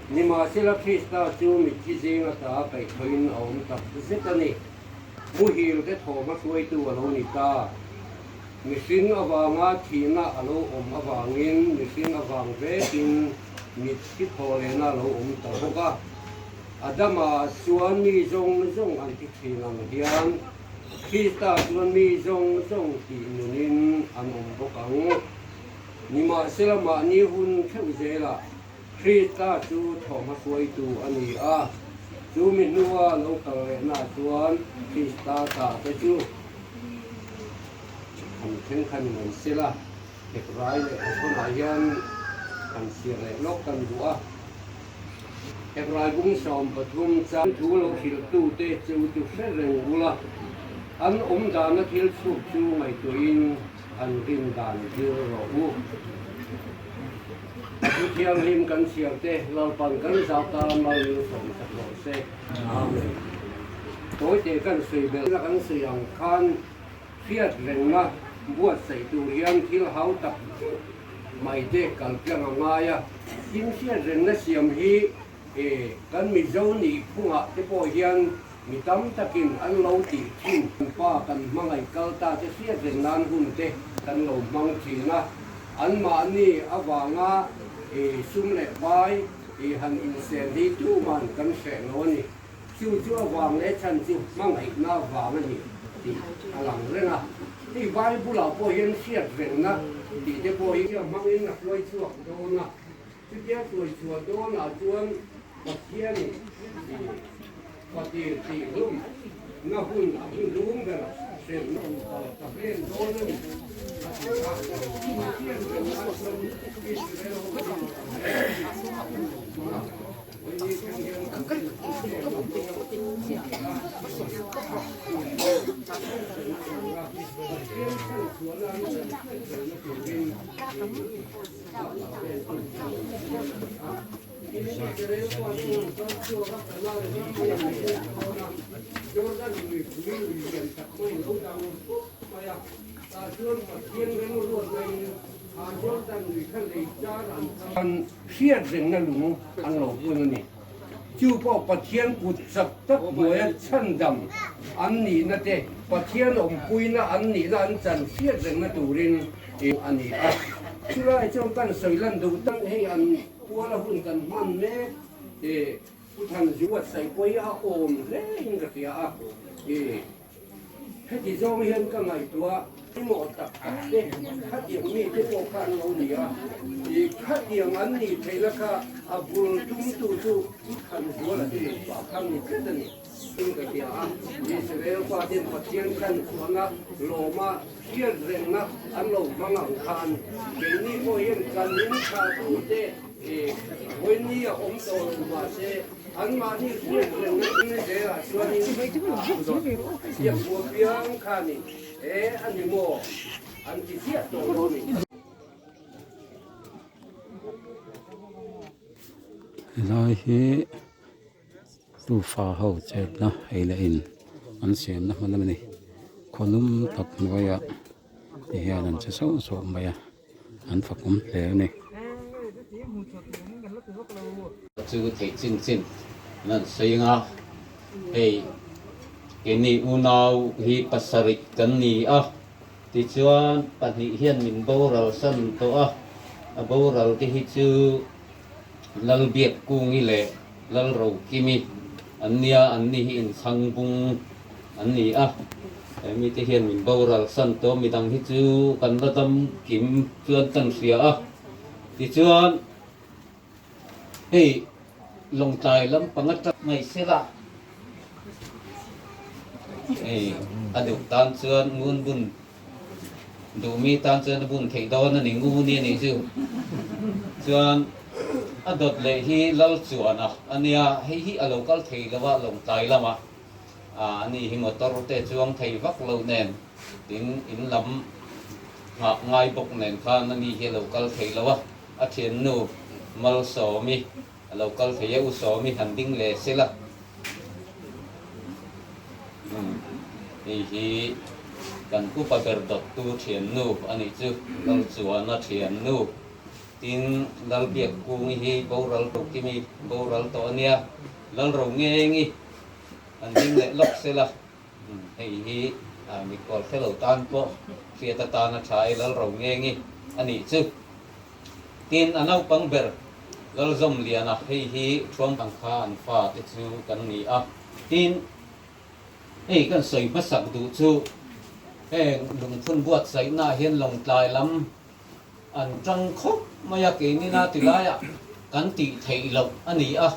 Nimahsela Krista chu mitthi zinga ta kaihthawhin a awm tak zet a ni. Muhil te thawm a hruaitu a lo ni ta. Mihring avanga thihna a lo awm avangin mihring avang vekin mitthi thawhlehna a lo awm ta bawk a. Adama chuan mi zawng zawng an thi thin ang hian Krista chuan mi zawng zawng tih nunin an awm bawk ang. Nimahsela mahni hun theuh zelah Krista chu thawhhma hruaitu a ni a, chu mi hnua lo kal lehna chuan Krista ta te chu han thenkhan mai sela, Hebrai leh Hathawna hian han chhiar leh lawk kan duh a. Hebrai bung 13 chan thu lo hrilhtute chu chu hre reng ula, an awm dana thil chhuk chu ngaihtuahin an rin dan zir rawh u. A thu thianghlim kan chhiar te Lalpan kan zau ta mal min sawm sak rawh se. Amen. Tawite kan sawi belh na kan sawi ang khan hriat rengna buatsaih tur hian thil hau tak mai te kal tlang a ngai a. Tin hriat rengna siam hi kan Mizo nih phungah te pawh hian Mi tam takin an lo tih thin. Kan pa kan hmangaih kal ta te hriat reng nan hun te kan lo hmang thin a, anmahni avanga sum leh pai han insen hi tuman kan hreh lo a ni. Chu chu avang leh chhan chu hmangaihna vang a ni tih a lang reng a. Hei Bible-ah pawh hian hriat rengna tih te pawh hi hmangin a hruai chhuak dawn a. Chutia hruai chhuah dawnah chuan Pathianin Fatir tih hlum na hun a hun lung ber hremna awm kal ta hlen dawn a ni a ti a. Pathian remna chuan Israel ho chu a hlen a. An hriat rengna lung an lo hun a ni. Chu pawh Pathian kut chak tak hnuaia chhandam an nihna te, Pathian awmpuina an nihna an chan hriat rengna turin a ni a. Chulai chuan kan sawi lan duh tak hei an puala hun kan hman mek e Pu Thanzuat Saipui a awm hle in ka hria a. Heti zawng hian ka ngaihtuah pawimawh tak tak te khatiang mite pawh kha an lo ni a, i khatiang an nih theihna kha a bul tumtu chu Pu Thanzuala te nupa kha ni tlat a ni. In ka hria a, Israel faten Pathian khan chhuahna lawma hriat rengna an lo hmang ang khan keini pawh hian kan in thlahtute i vawiin a awm tawh lo mahse Anmahni hriat rengna in zelah chuanin siambuah piang khanin he a ni maw an ti ziah tawh lo a ni. Helai hi tufa ho chetna ei leh in an siamna hmun a ni. Khawlum tak hnuaiah ti hian an che sauh sauh mai a. an fakawm hle a ni. Chu theih chin chin an han sawi ang a, hei keini unau hi pasarih kan ni a, tichuan pahnih hian min boral san tawh a, a boral te hi chu Lalbiakkungi leh Lalrokimi an nia, anni hi inchhang bung an ni a, he mite hian min boral san tawh, midang hi chu kan la dam kim chuan kan hria a, tichuan hei Lawngtlai lampang atang ngaih sela hei a duh tan chuan ngun bun duh mi tan chuan a bun theih dawn a ni ngun hi a nih chu chuan a dawt leh hi Lalchuana a nia, hei hi a lo kal thei lo a Lawngtlai lamah. A ni hi motor te chuang thei vak lo nen tin in lam nghah ngai bawk nen khan a ni hi a lo kal thei lo a, a thiannu Malsawmi a lo kal thei a, U Sawmi han ding leh se la. Umm hei hi kan upa ber dawttu thiannu a nih chu, Lalchuana thiannu. Tin, Lalbiakkungi hi boral Rokimi boral tawh a nia, Lalrongengi an ding leh lawk se la, hei hi mikhual hre lo tan pawh hriat atan a tha e, Lalrongengi a nih chu. Tin, a naupang ber Lalzawmliana hei hi Thuam ang kha an fa te chu kan ni a. Tin, hei kan sawi hmasak duh chu heng lungphun buatsaihnaah hian Lawngtlai lam An tang khawp mai a, keinina ti laiah kan tih theih loh a ni a,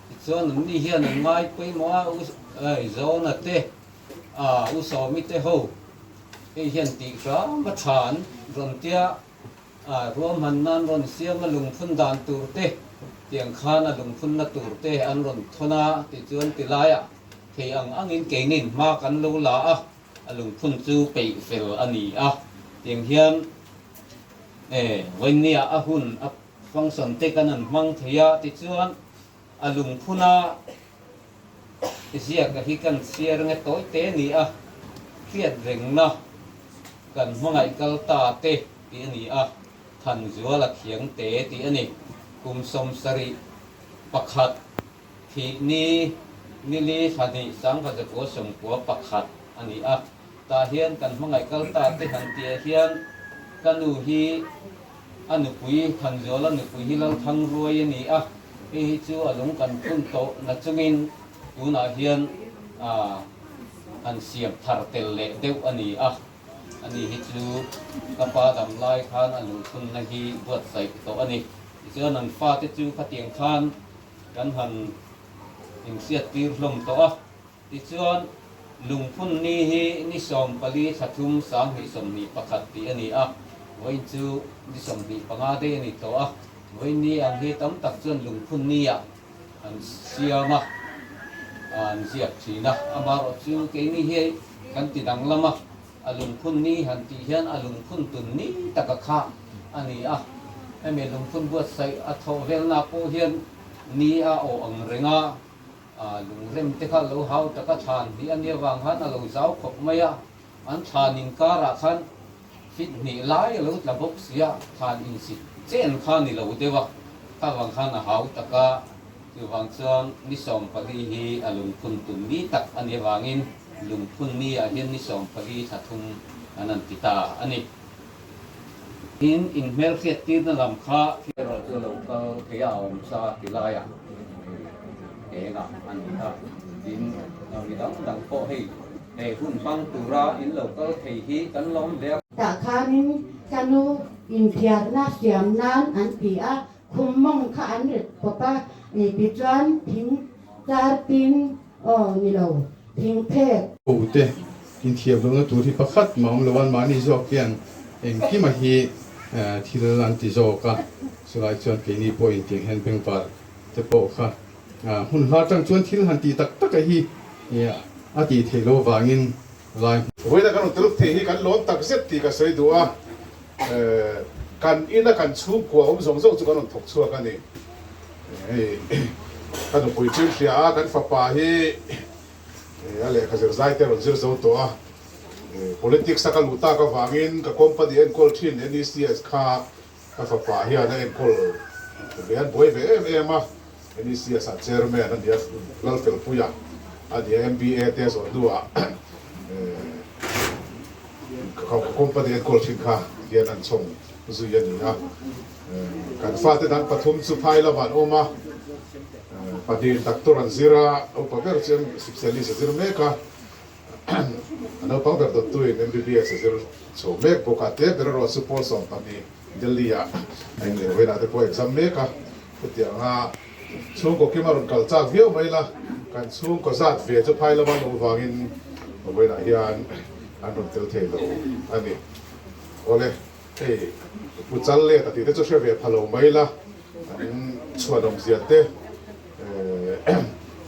tichuan an ni hian an ngai pawimawh a, U Zawna te, U Sawmi te ho hei hian tih hram a tha an rawn tia, ruahman nan rawn siam a lungphun dan tur te, tiang khan a lungphunna tur te an rawn thawn a, tichuan ti laiah thei ang angin keinin hma kan lo la a. A lungphun chu peih fel a ni a, tiang hian e vawinia a hun a function te kan han hmang thei a, tichuan a lungphuna ziak a hi kan chhiar nge tawi te a ni a, hriat rengna kan hmangaih kal ta te tih a ni a, Thanzuala Khiang te tih a ni, kum 71. Thih ni nili thla hnih 1991 a ni a, tah hian kan hmangaih kal ta te han tih ah hian ka nu hi a nupui Thanzuala nupui hi Lalthangruai a ni a, hei hi chu a lung kan phun tawh na chungin tunah hian han siam thar tel leh deuh a ni a, ani hi chu ka pa dam lai khan a lungphunna hi buatsaih tawh a ni. Tichuan an fate chu khatiang khan Kan han inhriattir hlawm tawh a, tichuan lungphun ni hi ni 14 thla 3 2021 tih a ni a, vawiin chu ni 25 daih a ni tawh a, vawiin ni ang hi tam tak chuan lungphun ni ah an siam a, an ziak thin a, amaherawh chu keini hi kan ti danglam a, A lungphun ni han tih hian a lungphun tun ni taka kha a ni a, hemi lungphun buatsaih a thawh velna pawh hian ni a awh ang reng a, lungrem te kha lo hau taka thlan hnih a nih avang khan a lo zau khawp mai a, an thlan inkarah khan fit hnih lai a lo tla bawk si a, thlan insit chen kha ni lo deuh a, kha vang khan a hau taka, chuvang chuan ni 14 hi a lungphun tun ni tak a nih avangin Lungphun ni ah hian ni 14 thla 3 an an ti ta a ni. Tin, inhmelhriat tirna lam kha erawh chu lo kal thei a awm sa ti laiah engah a ni a. Tin, mi dang dang pawh hei he hun hmang tura in lo kal thei hi kan lawm hle a. Tah khanin ka nu inthiarna siam nan an ti a, khum mawng kha an ret pawp a, tichuan thing tar pin Aw ni lo, thing phek. Ho te inthiam lohna tur hi pakhat mah awm lo a, mahni zawk hian engkima hi thil an ti zawk a, chulai chuan keini pawh intiang hian bengvar te pawh kha hmun hla atang chuan thil han tih tak tak a hi a tih theih loh avangin lai. Vawiina kan rawn teluk thei hi kan lawm tak zet tih ka sawi duh a, kan ina kan chhungkua awm zawng zawng chu kan rawn thawk chhuak a ni. Hei ka nupui thil hria a, kan fapa hi a lehkha zir zai te a rawn zir zo tawh a, politics a ka luh tak avangin ka company enkawl thin NECS kha ka fapa hian a enkawl ve an buai ve em em a, NECS ah chairman a ni a, Lalfelpuia a ni a, MBA te a zawh hnuah ka company enkawl thin kha hian an chhawng zui a ni a. Kan fate dang pathum chu phai lamah an awm a, pahnih doctor an zir a, upa ber chu specialist a zir mek a, a naupang ber dawttuin MBBS a zir chho mek bawk a, te ber erawh chu pawl 12 Delhi ah a inleh vawiinah te pawh a exam mek a, hetianga chhungkaw kima rawn kal chak viau mai la, kan chhungkaw zat ve chu phai lama an awm vangin vawiinah hian an rawn tel thei lo a ni. Awle. Hei Pu Chal let a tih te chu hre ve pha lo mai la, an chhuanawm zia te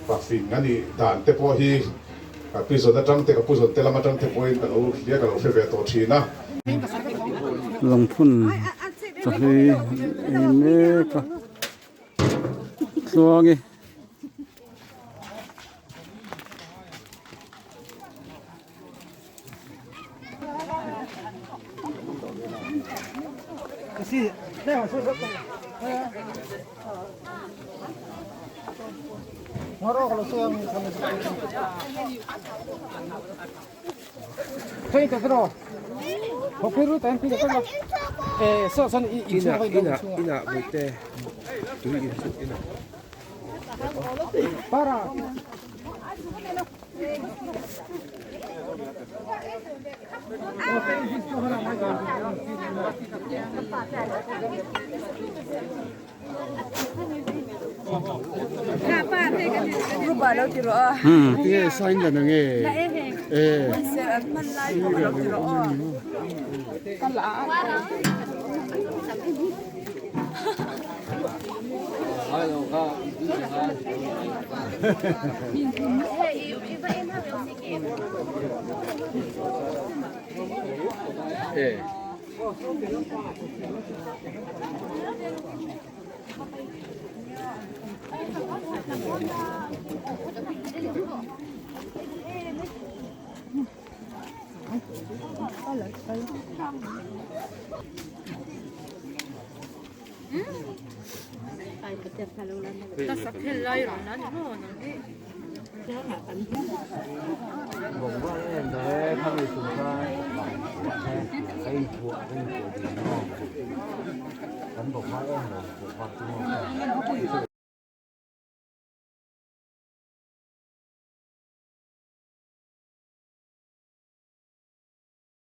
pafing a nih dan te pawh hi ka pi zawn atang te ka pu zawn te lam atang te pawhin ka lo hria ka lo hre ve tawh thin a. Lungphun chawhlui ei mek a tluangi.